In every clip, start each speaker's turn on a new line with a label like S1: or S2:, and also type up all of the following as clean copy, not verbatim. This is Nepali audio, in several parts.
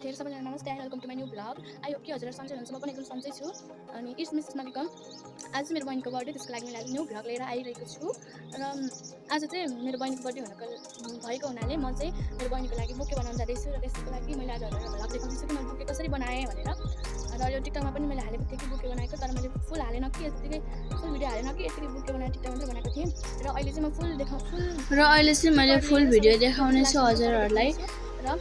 S1: साथीहरु सबैजना नमस्ते and welcome to my new vlog. I hope कि हजुरहरु सन्चै हुनुहुन्छ। म पनि एकदम सन्चै छु। अनि इट्स मिसेस नलिकम। आज मेरो बहिनीको बर्थडे, त्यसको लागि मैले आज न्यू भ्लग लिएर आइरहेको छु। र आज चाहिँ मेरो बहिनीको बर्थडे भएको हुनाले म चाहिँ मेरो बहिनीको लागि बुके बनाउन जाँदैछु र त्यसको लागि मैले आज हजुरहरुलाई भ्लग देखाउँदैछु कि मैले बुके कसरी बनाएँ भनेर। र यो टिकटकमा पनि मैले हालेको थिएँ कि बुके बनाएको, तर मैले फुल हालेन कि यतिकै फुल भिडियो हालेन कि यतिकै बुके बनाएर टिकटक मात्रै बनाएको थिएँ। र अहिले चाहिँ म फुल
S2: मैले
S1: रेकर्ड
S2: फुल
S1: लिएर
S2: भिडियो
S1: सबै
S2: देखाउने छु
S1: क्लासहरूको सबै
S2: हजुरहरुलाई।
S1: देखाउँदैछु। र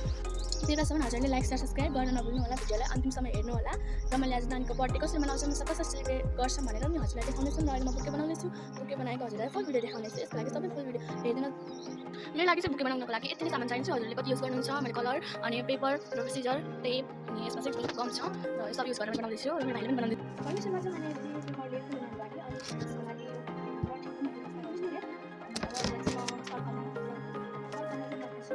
S1: त्यतिबेलासम्म हजुरले लाइक शेयर सब्स्क्राइब गर्न नभुल्नु होला, भिडियोलाई अन्तिमसम्म हेर्नु होला। र मैले आज नानीको बर्थडे कसरी मनाउँछौँ, कसरी सेलिब्रेट गर्छौँ भनेर नि हजुरलाई देखाउनेछु। र अहिले म बुके बनाउँदैछु, बुके बनाएको हजुरलाई फुल भिडियो देखाउनेछु। यसको लागि सबै फुल भिडियो हेर्दैन। मेरो लागि चाहिँ बुके बनाउनको लागि यति नै सामान चाहिन्छ। हजुरले कति युज गर्नुहुन्छ, मैले कलर अनि पेपर र सिजर टेप अनि यसमा चाहिँ गम छ र यो सब युज गरेर बनाउँदैछु। र मेरो भाइले पनि बनाउँदैछ। परमिसनमा चाहिँ मैले यसमा मैले फुल बनाउनुको लागि अनि यसको लागि बर्थडे पनि यसमा गर्छु अरे। अनि अब यसलाई चाहिँ म सर्कलमा चाहिँ राख्दैछु।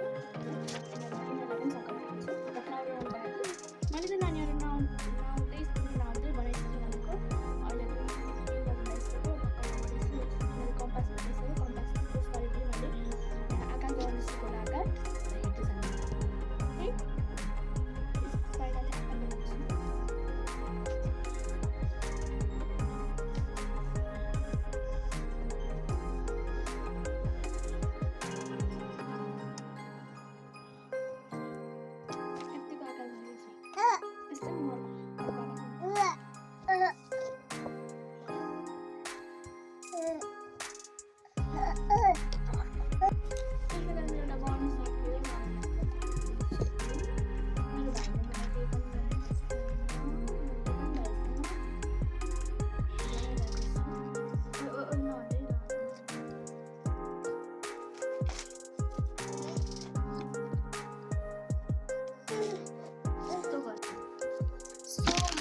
S1: यिनीहरूलाई पनि सर्कल राख्दैछु र फ्लावर राउन्डको लागि मैले चाहिँ नानीहरू नआउँदै बनाइसकेँ नानीको। अहिले पनि के बनाइसक्यो मैले कम्पास बनाइसकेँ। कम्पास युज गरेर मैले यहाँ आकार बनाउन सिकेको आकार हेर्दै जानु है। पहिलाले आकार बनाउँछु। यतिको आकार बनाइदिन्छु। यस्तै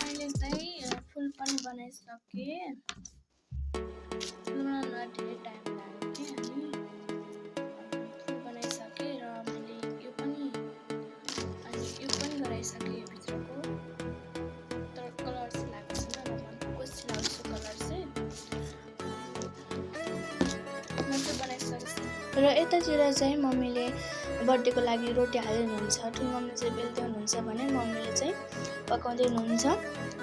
S1: मैले चाहिँ फुल पनि बनाइसकेँ। बनाउन धेरै टाइम लाग्यो कि अनि फुल बनाइसकेँ र मैले यो पनि गराइसकेँ भित्रको। तर कलर चाहिँ लागेको छैन र म कोसिस लगाउँछु कलर चाहिँ म चाहिँ बनाइसकेँ। र यतातिर चाहिँ मम्मीले बर्थडेको लागि रोटी हाल्दै हुनुहुन्छ। ठुलो मम्मी चाहिँ बेल्दै हुनुहुन्छ भने मम्मीले चाहिँ पकाउँदै हुनुहुन्छ।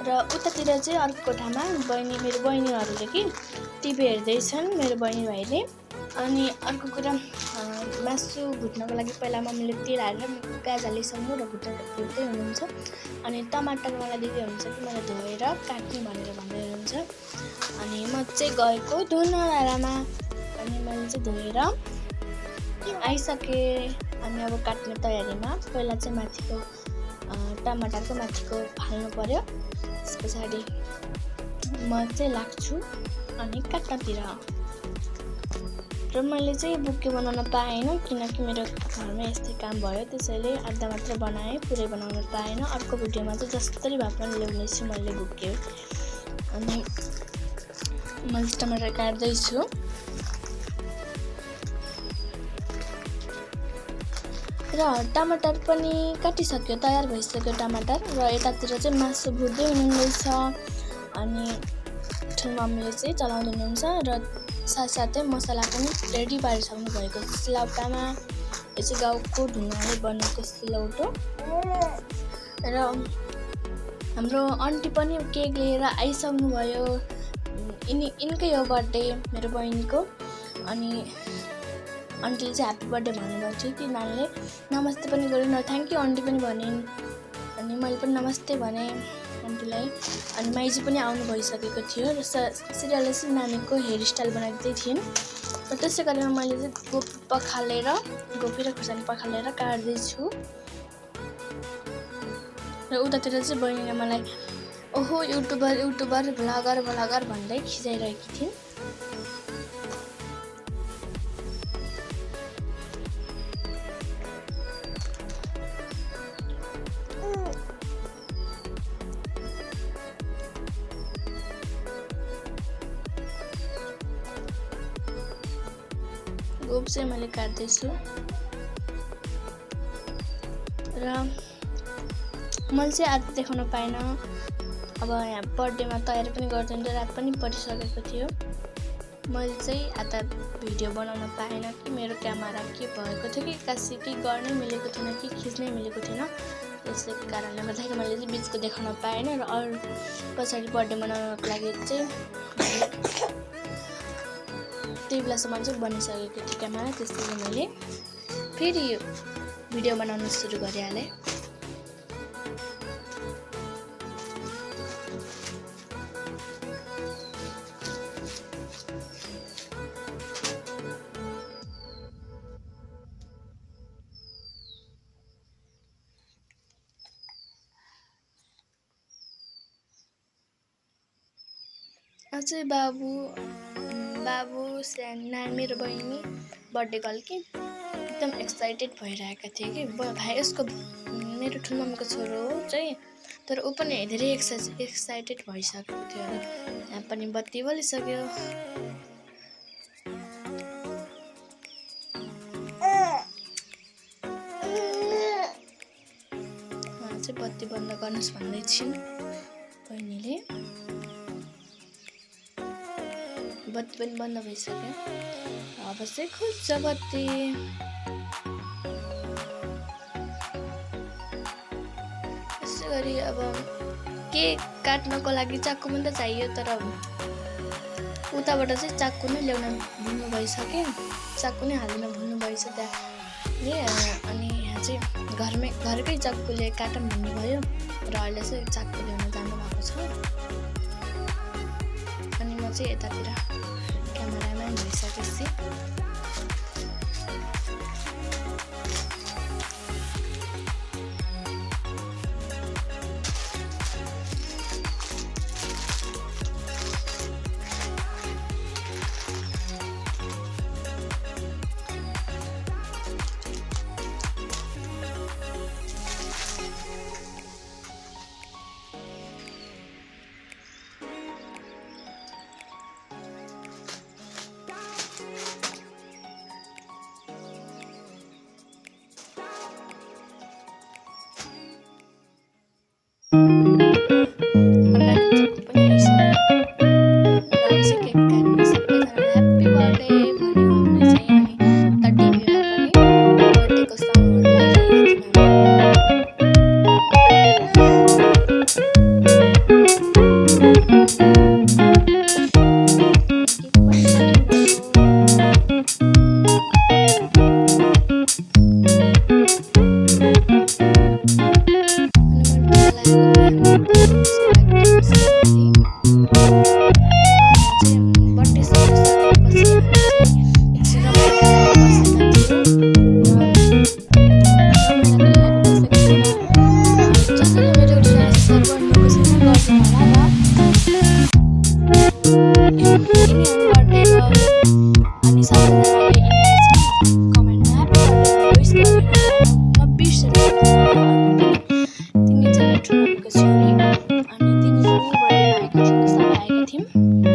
S1: र उतातिर चाहिँ अर्को कोठामा मेरो बहिनीहरूले कि टिभी हेर्दैछन् मेरो बहिनी भाइले। अनि अर्को कुरा मासु भुट्नको लागि पहिला मम्मीले तेल हालेर प्याज हालिसक्नु र भुट्दै हुनुहुन्छ। अनि टमाटर मलाई दिँदै हुनुहुन्छ कि मलाई धोएर काट्ने भनेर भन्दै हुनुहुन्छ। अनि म चाहिँ गएको धुन डाँडामा। अनि मैले चाहिँ धोएर आइसकेँ। अनि अब काट्ने तयारीमा पहिला चाहिँ माथिको टमाटरको माथिको फाल्नु पर्यो। त्यस पछाडि म चाहिँ लाग्छु अनि काट्नतिर। र मैले चाहिँ बुके बनाउन पाएन किनकि मेरो घरमा यस्तै काम भयो, त्यसैले आधा मात्र बनाएँ, पुरै बनाउन पाएन। अर्को भिडियोमा चाहिँ जसरी भए पनि ल्याउनेछु मैले बुके। अनि मैले टमाटर काट्दैछु र टमाटर पनि काटिसक्यो, तयार भइसक्यो टमाटर। र यतातिर चाहिँ मासु भुट्दै हुनुहुन्छ। अनि ठुलो मम्मीले चाहिँ चलाउँदै हुनुहुन्छ र साथसाथै मसला पनि रेडी पारिसक्नु भएको छ सिलौटामा। यो चाहिँ गाउँको ढुङ्गाले बनेको सिलौटो। र हाम्रो आन्टी पनि केक लिएर आइसक्नु भयो। यिनकै हो बर्थडे मेरो बहिनीको। अनि आन्टीले चाहिँ ह्याप्पी बर्थडे भन्नुभएको थियो कि नानीले नमस्ते पनि गरिन् र थ्याङ्क यू आन्टी पनि भनिन्। अनि मैले पनि नमस्ते भनेँ आन्टीलाई। अनि माइजी पनि आउनु भइसकेको थियो र सिरियलले चाहिँ नानीको हेयर स्टाइल बनाइदिँदै थिइन्। र त्यसै गरेर मैले चाहिँ गोपी र खुर्सानी पखालेर काट्दैछु। र उतातिर चाहिँ बहिनीले मलाई ओहो युट्युबर भ्लगर भन्दै खिचाइरहेकी थिइन्। गोप चाहिँ मैले काट्दैछु। र मैले चाहिँ आज देखाउन पाएन। अब यहाँ बर्थडेमा तयारी पनि गर्दैन, रात पनि परिसकेको थियो। मैले चाहिँ आधा भिडियो बनाउन पाएन कि मेरो क्यामेरा के भएको थियो कि एक्कासी कि गर्नै मिलेको थिएन कि खिच्नै मिलेको थिएन। त्यसैको कारणले गर्दाखेरि मैले चाहिँ बिचको देखाउन पाएन र अरू पछाडि बर्थडे मनाउनको लागि चाहिँ त्यही बेलासम्म चाहिँ बनिसकेको थियो क्यामेरा। त्यसैले मैले फेरि यो भिडियो बनाउन सुरु गरिहालेँ। अझै बाबु मेरो बहिनी बर्थडे गर्ल कि एकदम एक्साइटेड भइरहेका थिए कि भाइ यसको मेरो ठुलोमम्मीको छोरो हो चाहिँ, तर ऊ पनि धेरै एक्साइटेड भइसकेको थियो र यहाँ पनि बत्ती बलिसक्यो। चाहिँ बत्ती बन्द गर्नुहोस् भन्दै छिन् बहिनीले। बत्ती पनि बन्द भइसक्यो। अब चाहिँ खोज्छ बत्ती। यसै गरी अब केक काट्नको लागि चाकु पनि त चाहियो, तर उताबाट चाहिँ चाकु नै ल्याउन भुल्नु भइसक्यो। चाकु नै हाल्न भुल्नु भएछ त्यहाँले। अनि यहाँ चाहिँ घरकै चाकुले काटौँ भन्नुभयो र अहिले चाहिँ चाकु ल्याउन जानुभएको छ। अनि म चाहिँ यतातिर क्यामेराम्यान भइसकेपछि थियौँ।